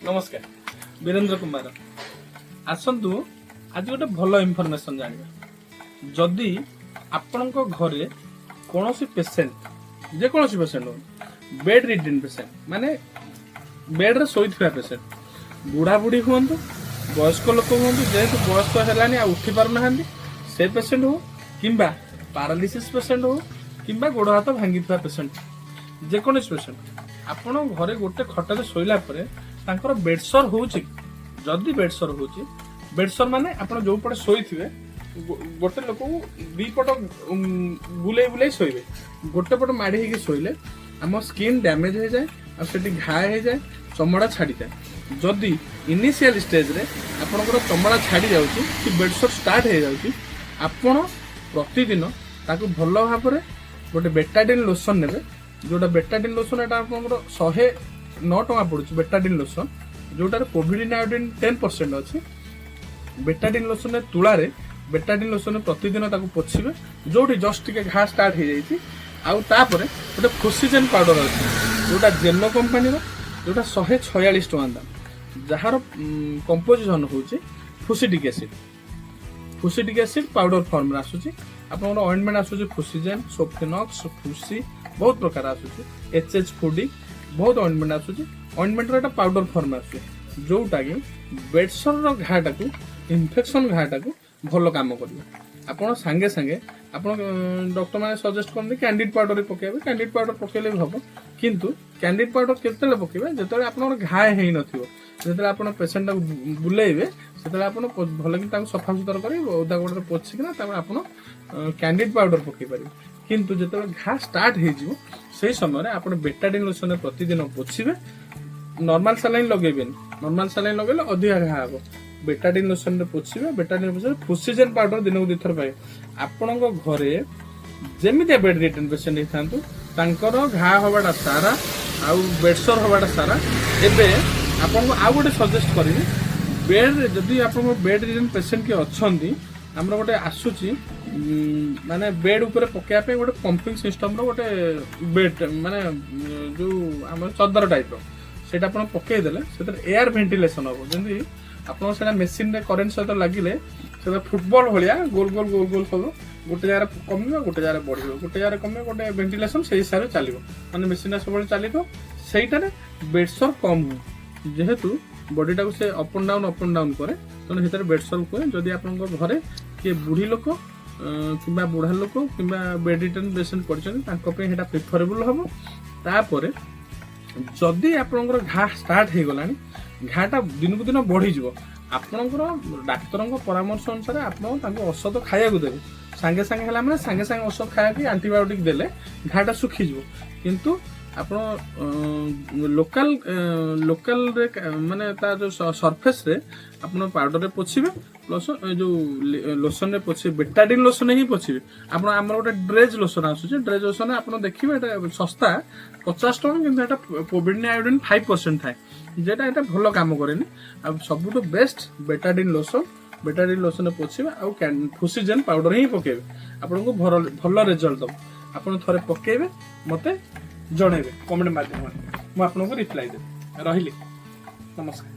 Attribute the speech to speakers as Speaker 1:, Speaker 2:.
Speaker 1: ନମସ୍କାର, ବୀରେନ୍ଦ୍ର କୁମାର। ଆସନ୍ତୁ, ଆଜି ଗୋଟେ ଭଲ ଇନଫର୍ମେସନ ଜାଣିବା। ଯଦି ଆପଣଙ୍କ ଘରେ କୌଣସି ପେସେଣ୍ଟ, ଯେକୌଣସି ପେସେଣ୍ଟ ହଉ, ବେଡ୍ ରିଡିନ୍ ପେସେଣ୍ଟ, ମାନେ ବେଡ୍ରେ ଶୋଇଥିବା ପେସେଣ୍ଟ, ବୁଢ଼ା ବୁଢ଼ୀ ହୁଅନ୍ତୁ, ବୟସ୍କ ଲୋକ ହୁଅନ୍ତୁ, ଯେହେତୁ ବୟସ୍କ ହେଲାଣି ଆଉ ଉଠି ପାରୁନାହାନ୍ତି, ସେ ପେସେଣ୍ଟ ହଉ, କିମ୍ବା ପାରାଲିସିସ୍ ପେସେଣ୍ଟ ହଉ, କିମ୍ବା ଗୋଡ଼ ହାତ ଭାଙ୍ଗିଥିବା ପେସେଣ୍ଟ, ଯେକୌଣସି ପେସେଣ୍ଟ, ଆପଣ ଘରେ ଗୋଟେ ଖଟରେ ଶୋଇଲା ପରେ ତାଙ୍କର ବେଡସର ହଉଛି କି? ଯଦି ବେଡସର ହଉଛି, ବେଡସର ମାନେ ଆପଣ ଯୋଉ ପଟେ ଶୋଇଥିବେ, ଗୋଟେ ଲୋକକୁ ଦି ପଟ ବୁଲେଇ ବୁଲେଇ ଶୋଇବେ। ଗୋଟେ ପଟ ମାଡ଼ି ହେଇକି ଶୋଇଲେ ଆମ ସ୍କିନ୍ ଡ୍ୟାମେଜ ହେଇଯାଏ ଆଉ ସେଠି ଘା ହେଇଯାଏ, ଚମଡ଼ା ଛାଡ଼ିଯାଏ। ଯଦି ଇନିସିଆଲ ଷ୍ଟେଜରେ ଆପଣଙ୍କର ଚମଡ଼ା ଛାଡ଼ି ଯାଉଛି କି ବେଡସର ଷ୍ଟାର୍ଟ ହେଇଯାଉଛି, ଆପଣ ପ୍ରତିଦିନ ତାକୁ ଭଲ ଭାବରେ ଗୋଟେ ବେଟାଡିନ୍ ଲୋସନ ନେବେ। ଯୋଉଟା ବେଟାଡିନ୍ ଲୋସନ, ଏଟା ଆପଣଙ୍କର 109 ଟଙ୍କା ପଡୁଛି। ବେଟାଡିନ୍ ଲୋସନ, ଯୋଉଟାରେ ପୋଭିଡିନ୍ ଆୟୋଡିନ୍ 10% ଅଛି। ବେଟାଡିନ୍ ଲୋସନରେ, ତୁଳାରେ ବେଟାଡିନ୍ ଲୋସନରେ ପ୍ରତିଦିନ ତାକୁ ପୋଛିବେ, ଯୋଉଠି ଜଷ୍ଟ ଟିକେ ଘା ଷ୍ଟାର୍ଟ ହେଇଯାଇଛି। ଆଉ ତାପରେ ଗୋଟେ ଫୁସିଜେନ୍ ପାଉଡର ଅଛି, ଯୋଉଟା ଜେନୋ କମ୍ପାନୀର, ଯୋଉଟା 146 ଟଙ୍କା ଦାମ, ଯାହାର କମ୍ପୋଜିସନ ହେଉଛି ଫୁସିଟିକ୍ ଏସିଡ୍। ଫୁସିଟିକ୍ ଏସିଡ୍ ପାଉଡର ଫର୍ମରେ ଆସୁଛି। ଆପଣଙ୍କର ଅଏଣ୍ଟମେଣ୍ଟ ଆସୁଛି, ଫୁସିଜେନ୍, ସୋଫିନକ୍ସ, ଫୁସି, ବହୁତ ପ୍ରକାର ଆସୁଛି, ଏଚ୍ ଏଚ୍ ଫୁଡି, ବହୁତ ଅଏଣ୍ଟମେଣ୍ଟ ଆସୁଛି। ଅଏଣ୍ଟମେଣ୍ଟର ଏଟା ପାଉଡର ଫର୍ମ ଆସୁଛି, ଯୋଉଟା କି ବେଡସରର ଘାଟାକୁ, ଇନଫେକ୍ସନ ଘାଟାକୁ ଭଲ କାମ କରିବ। ଆପଣ ସାଙ୍ଗେ ସାଙ୍ଗେ ଆପଣ ଡକ୍ଟର ମାନେ ସଜେଷ୍ଟ କରନ୍ତି କ୍ୟାଣ୍ଡିଡ୍ ପାଉଡର ପକେଇବେ। କ୍ୟାଣ୍ଡିଡ୍ ପାଉଡର ପକେଇଲେ ବି ହବ, କିନ୍ତୁ କ୍ୟାଣ୍ଡିଡ୍ ପାଉଡର କେତେବେଳେ ପକେଇବେ? ଯେତେବେଳେ ଆପଣଙ୍କର ଘା ହେଇନଥିବ। ଯେତେବେଳେ ଆପଣ ପେସେଣ୍ଟଟାକୁ ବୁଲେଇବେ, ସେତେବେଳେ ଆପଣ ଭଲକି ତାକୁ ସଫାସୁତର କରି ଓଦା ଗୋଡ଼ରେ ପୋଛିକିନା ତାପରେ ଆପଣ କ୍ୟାଣ୍ଡିଡ୍ ପାଉଡର ପକେଇ ପାରିବେ। କିନ୍ତୁ ଯେତେବେଳେ ଘା ଷ୍ଟାର୍ଟ ହେଇଯିବ, ସେଇ ସମୟରେ ଆପଣ ବେଟାଡିନ୍ ଲୋସନରେ ପ୍ରତିଦିନ ପୋଛିବେ। ନର୍ମାଲ ସାଲାଇନ୍ ଲଗେଇବେନି। ନର୍ମାଲ ସାଲାଇନ୍ ଲଗେଇଲେ ଅଧିକା ଘା ହବ। ବେଟାଡିନ୍ ଲୋସନରେ ପୋଛିବେ। ବେଟାଡିନ୍ ପୋଛିବେ, ଫୁସିଜେନ୍ ପାଉଡର ଦିନକୁ ଦୁଇଥର ପାଇବେ। ଆପଣଙ୍କ ଘରେ ଯେମିତିଆ ବେଡ୍ ରିଡନ୍ ପେସେଣ୍ଟ ହେଇଥାନ୍ତୁ, ତାଙ୍କର ଘା ହବାଟା ସାରା ଆଉ ବେଡସର ହବାଟା ସାରା। ଏବେ ଆପଣଙ୍କୁ ଆଉ ଗୋଟେ ସଜେଷ୍ଟ କରିବି। ବେଡ୍ରେ ଯଦି ଆପଣଙ୍କ ବେଡ୍ ରିଡନ୍ ପେସେଣ୍ଟ କିଏ ଅଛନ୍ତି, ଆମର ଗୋଟେ ଆସୁଛି, ମାନେ ବେଡ୍ ଉପରେ ପକେଇବା ପାଇଁ ଗୋଟେ ପମ୍ପିଂ ସିଷ୍ଟମର ଗୋଟେ ବେଡ୍, ମାନେ ଯୋଉ ଆମର ଚଦର ଟାଇପର, ସେଇଟା ଆପଣ ପକେଇଦେଲେ ସେଥିରେ ଏୟାର ଭେଣ୍ଟିଲେସନ ହବ। ଯେମିତି ଆପଣ ସେଇଟା ମେସିନରେ କରେଣ୍ଟ ସହିତ ଲାଗିଲେ ସେଟା ଫୁଟବଲ ଭଳିଆ ଗୋଲ ଗୋଲ ଗୋଲ ଗୋଲ ସବୁ ଗୋଟେ ଜାଗାରେ କମିବ, ଗୋଟେ ଜାଗାରେ ବଢିବ, ଗୋଟେ ଜାଗାରେ କମିବ, ଗୋଟେ ଭେଣ୍ଟିଲେସନ ସେଇ ହିସାବରେ ଚାଲିବ। ମାନେ ମେସିନଟା ସବୁବେଳେ ଚାଲିବ। ସେଇଟାରେ ବେଡସର କମ୍ ହୁଏ, ଯେହେତୁ ବଡିଟାକୁ ସେ up and down, up and down କରେ, ତେଣୁ ସେଥିରେ ବେଡସର ହୁଏ। ଯଦି ଆପଣଙ୍କ ଘରେ କିଏ ବୁଢୀ ଲୋକ କିମ୍ବା ବୁଢା ଲୋକ କିମ୍ବା ବେଡ୍ ରିଡନ୍ ପେସେଣ୍ଟ ପଡିଛନ୍ତି, ତାଙ୍କ ପାଇଁ ସେଇଟା ପ୍ରିଫରେବୁଲ ହବ। ତାପରେ ଯଦି ଆପଣଙ୍କର ଘା ଷ୍ଟାର୍ଟ ହେଇଗଲାଣି, ଘାଟା ଦିନକୁ ଦିନ ବଢିଯିବ, ଆପଣଙ୍କର ଡାକ୍ତରଙ୍କ ପରାମର୍ଶ ଅନୁସାରେ ଆପଣ ତାଙ୍କୁ ଔଷଧ ଖାଇବାକୁ ଦେବେ। ସାଙ୍ଗେ ସାଙ୍ଗେ ହେଲା ମାନେ ସାଙ୍ଗେ ସାଙ୍ଗେ ଔଷଧ ଖାଇବାକୁ, ଆଣ୍ଟିବାୟୋଟିକ୍ ଦେଲେ ଘାଟା ଶୁଖିଯିବ। କିନ୍ତୁ ଆପଣ ଲୋକାଲରେ, ମାନେ ତା ଯୋଉ ସର୍ଫେସରେ ଆପଣ ପାଉଡରରେ ପୋଛିବେ, ପ୍ଲସ୍ ଏ ଯୋଉ ଲୋସନରେ ପୋଛିବେ, ବେଟାଡିନ୍ ଲୋସନ ହିଁ ପୋଛିବେ ଆପଣ। ଆମର ଗୋଟେ ଡ୍ରେଜ୍ ଲୋସନ ଆସୁଛି। ଡ୍ରେଜ୍ ଲୋସନ ଆପଣ ଦେଖିବେ, ଏଟା ଶସ୍ତା, 50 ଟଙ୍କା, କିନ୍ତୁ ଏଟା ପୋଭିଡିନ୍ ଆୟୋଡିନ୍ 5% ଥାଏ, ଯେଟା ଏଟା ଭଲ କାମ କରେନି। ଆଉ ସବୁଠୁ ବେଷ୍ଟ ବେଟାଡିନ୍ ଲୋସନ। ବେଟାଡିନ୍ ଲୋସନରେ ପୋଛିବେ ଆଉ ଫୁସିଜେନ୍ ପାଉଡର ହିଁ ପକେଇବେ। ଆପଣଙ୍କୁ ଭଲ ଭଲ ରେଜଲ୍ଟ ଦବ। ଆପଣ ଥରେ ପକେଇବେ, ମତେ ଜଣେଇବେ କମେଣ୍ଟ ମାଧ୍ୟମରେ, ମୁଁ ଆପଣଙ୍କୁ ରିପ୍ଲାଏ ଦେବି। ରହିଲି, ନମସ୍କାର।